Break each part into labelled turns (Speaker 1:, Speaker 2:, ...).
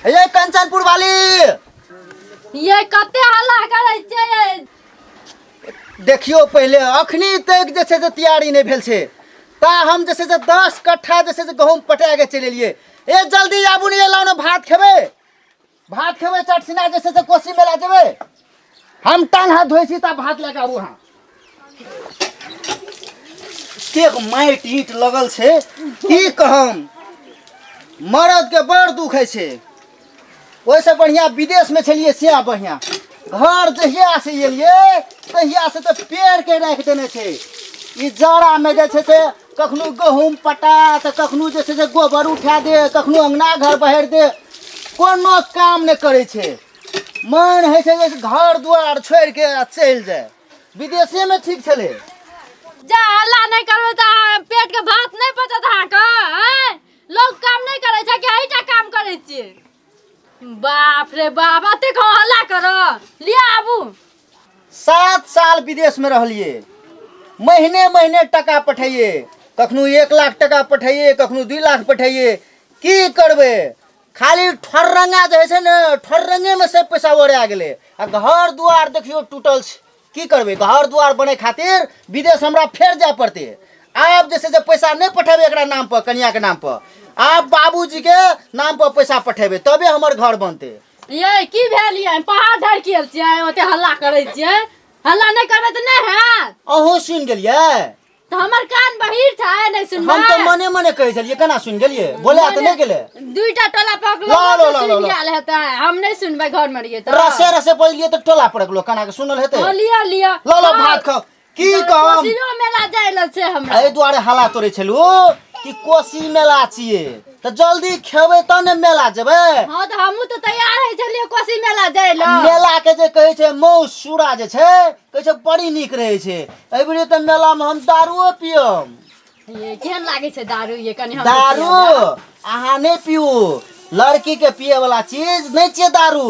Speaker 1: ये कंचनपुर वाली।
Speaker 2: ये कते हल्ला करै छियै?
Speaker 1: देखियो पहिले अखनी तक जे छै से तैयारी नहि भेल छै, ता हम जे छै से 10 कट्ठा जे छै से गहूँम पटा के चलि एलियै। ए जल्दी आबू ने, लाउ ने भात खेबै, भात खेबै चटसिना जे छै से कोसी मेला जेबै। हम टांग हाथ धोइ छी ता भात लए के आबू। अहाँ कतेक माटि ईंट लगल छै की कहम, मरद के बड़ दुख होइ छै। ओहिसँ बढ़िआँ विदेशमे छलियै से बढ़िआँ। घर जहिया से एलियै तहिया से तऽ पेड़के राखि देने छै। ई जाड़ामे जे छै से कखनो गहूँम पटा तऽ कखनो जे छै से गोबर उठा दे, कखनो अङ्गना घर बहारि दे, कोनो काम नहि करै छै। मन होइ छै जे घर दुआर छोड़िके आ चलि जाय, विदेशेमे ठीक छलै।
Speaker 2: जा हल्ला नहि करबै तऽ अहाँ पेटके भात नहि पचत अहाँके। आँय, लोक काम नहि करै छै कि अहींटा काम करै छियै? बाप रे बाप, एतेक हल्ला कर लिअ आबू।
Speaker 1: 7 साल विदेशमे रहलियै, महीने महीने टका पठैयै, कखनो 1 लाख टका पठैयै, कखनो 2 लाख पठैयै। की करबै, खाली ठोररंगा जे होइ छै ने, ठोररंगेमे सब पैसा ओरिया गेलै। आ घर दुआर देखियौ टूटल छै, की करबै? घर दुआर बनै खातिर विदेश हमरा फेर जाय पड़तै। आब जे छै से पैसा नहि पठेबै एकरा नाम पर, कनियाके नाम पर, आब बाबूजीके नाम पर पैसा पठेबै तबे हमर घर बनतै।
Speaker 2: ये की भेल? ये पहाड़ ढरकियल छियै, ओते हल्ला करै छियै? हल्ला नहि करबै तऽ नहि हैत।
Speaker 1: अहूँ सुनि गेलियै?
Speaker 2: तऽ हमर कान बहिर छै, नहि सुनबै?
Speaker 1: हम तऽ मने मने कहै छलियै, केना सुनि गेलियै? बोले तऽ नहि गेलै।
Speaker 2: दुईटा टोला पर
Speaker 1: लो, लो, लो, लो,
Speaker 2: सुनि गेल हेतै, हम नहि सुनबै। घर मे रहियै तऽ
Speaker 1: रसे रसे बजलियै तऽ टोला परक लोक केना के सुनल हेतै?
Speaker 2: हँ, लिअ लिअ।
Speaker 1: ल ल भात खाउ। की कहम,
Speaker 2: कोसियो मेला जाइ लए छै हमरा।
Speaker 1: एहि दुआरे हल्ला तोड़ै छलू कि कोसी मेला छियै तऽ जल्दी खेबै तब ने मेला जेबै।
Speaker 2: हँ तऽ हमहूँ तऽ तैयार होइ छलियै कोसी मेला जाइ लए।
Speaker 1: मेला के जे कहै छै मौस सूरा जे छै, कहै छै बड़ी नीक रहै छै। एहि बेर तऽ मेलामे हम दारुओ पियम।
Speaker 2: ये केहन लागै छै दारू? ये कनि हमरो
Speaker 1: दारू
Speaker 2: पिया दे।
Speaker 1: अहाँ नहि पीऊ, लड़की के पिए वाला चीज नहि छियै दारू,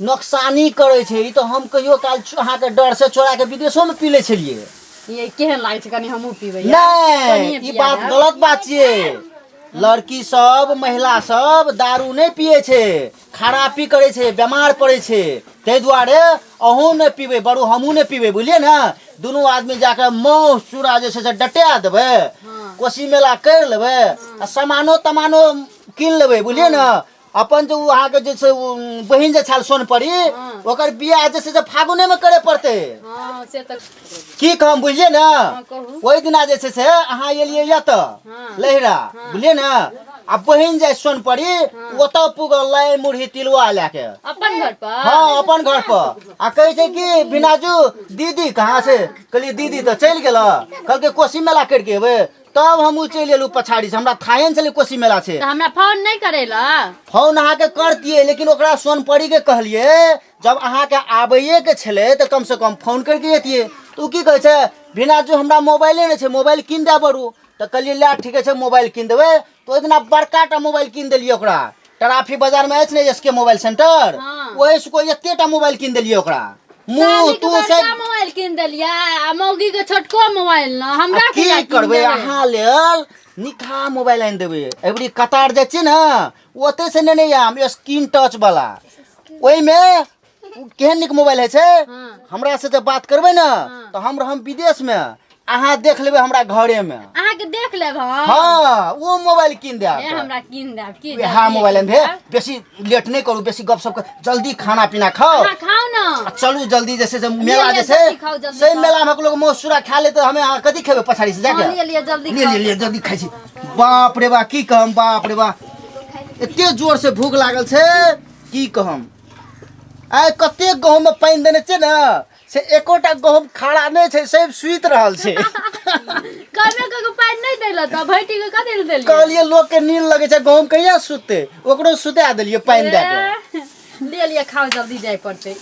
Speaker 1: नोकसानी करै छै। ई तऽ हम कहियो काल अहाँके डर से चोरा के विदेशो में पी लै छलियै।
Speaker 2: ये केहन लागै छै, कनि हमहूँ पीबै?
Speaker 1: नहि, ई बात गलत बात छियै। लड़की सब, महिला सब दारू नहि पिए छै, खराबी करै छै, बेमार पड़ै छै। ताहि दुआरे अहूँ नहि पीबै, बड़ू हमहूँ नहि पीबै, बुझलियै ने? दुनू आदमी जाके मौस चूड़ा जे छै से डटा देबै, कोसी मेला करि लेबै आ सामानो तमानो कीन लेबै, बुझलियै ने? अपन जे ओ अहाँके जे छै ओ बहिन जे छल सोनपरी, ओकर बियाह जे छै से फागुनेमे करे पड़तै।
Speaker 2: हँ से तऽ।
Speaker 1: की कहम, बुझलियै ने?
Speaker 2: कहू।
Speaker 1: ओहि दिना जे छै से अहाँ एलियै एतऽ लहिरा, बुझलियै ने? आ बहिन जाय सोनपरी ओतऽ पुगल लाई मुरही तिलुआ लए के
Speaker 2: अपन घर पर।
Speaker 1: हँ, अपन घर पर। आ कहै छै कि बिनाजू दीदी कहाँ छै? कहलियै दीदी तऽ चलि गेल। कहलकै कोसी मेला करिके एबै, तब हमहूँ चलि एलहुँ पछाड़ी से। हमरा थाहे ने छलै कोसी मेला छै।
Speaker 2: तऽ हमरा फोन नहि करेला?
Speaker 1: फोन अहाँके करतियै, लेकिन ओकरा सोनपरी के कहलियै जब अहाँके आबैए के छलै तऽ कमसँ कम फोन करिके अयतियै। तऽ ओ की कहै छै, बिनाजू हमरा मोबाइले नहि छै, मोबाइल कीन दए बरू। तऽ कहलियै लए ठीके छै, मोबाइल कीन देबै। तऽ ओहि दिना बड़का टा मोबाइल कीन देलियै ओकरा। ट्राफिक बाजारमे अछि ने एस के मोबाइल सेंटर, ओहिसँ कोइ एतेटा मोबाइल कीन देलियै ओकरा। मुँह
Speaker 2: साली के
Speaker 1: तू
Speaker 2: बड़का
Speaker 1: सब
Speaker 2: मोबाइल कीन देलियै आ मौगी के छोटको मोबाइल न हमरा
Speaker 1: आ की
Speaker 2: किया कीन
Speaker 1: करबै?
Speaker 2: देबै?
Speaker 1: अहाँ लेल निकहा मोबाइल आनि देबै। एहिबरी कतार जाइ छियै ने, ओतहिसँ नेने आयब स्क्रीन टच वाला। ओहिमे केहन नीक मोबाइल होइ छै। हमरा से जे बात करबै ने तऽ हम रहम विदेशमे, अहाँ देख लेबै हमरा घरेमे।
Speaker 2: अहाँके देख लेब हम?
Speaker 1: हँ, ओ मोबाइल कीन
Speaker 2: ए
Speaker 1: देब।
Speaker 2: हमरा कीन देब की?
Speaker 1: वएह
Speaker 2: जल्दी
Speaker 1: मोबाइल
Speaker 2: कीन
Speaker 1: आनि देब।
Speaker 2: देब।
Speaker 1: बेसी लेट नहि करू, बेसी गपशप कर, जल्दी खाना पीना खाउ।
Speaker 2: अहाँ खाउ ने।
Speaker 1: आ चलू जल्दी जे छै से मेला
Speaker 2: लिअ,
Speaker 1: जे छै
Speaker 2: जल्दी खाउ, जल्दी
Speaker 1: से
Speaker 2: खाउ।
Speaker 1: मेला मे लोग मौस चूड़ा खा ले तऽ हमे अहाँ कथी खेबै पछाड़ी से जाके?
Speaker 2: हँ, लिअ लिअ, जल्दी
Speaker 1: ले
Speaker 2: खाउ।
Speaker 1: ले ले, जल्दी खाइ छी। बाप रे बा, की कहम, बाप रे बा, एते जोर से भूख लागल छै की कहम। आइ कते गहूँम मे पानि देने छै ने, से एकोटा गहूँम खड़ा नहि छै, सब सुति रहल छै।
Speaker 2: कमे कऽ पानि नहि देलऽ तऽ भैटी के कथी लए देलियै?
Speaker 1: कहलियै लोक के नींद लगै छै, गहूँम कहिया सुतते, ओकरो सुता देलियै पानि दए के।
Speaker 2: ए, ले लिअ खाउ, जल्दी जाय पड़तै।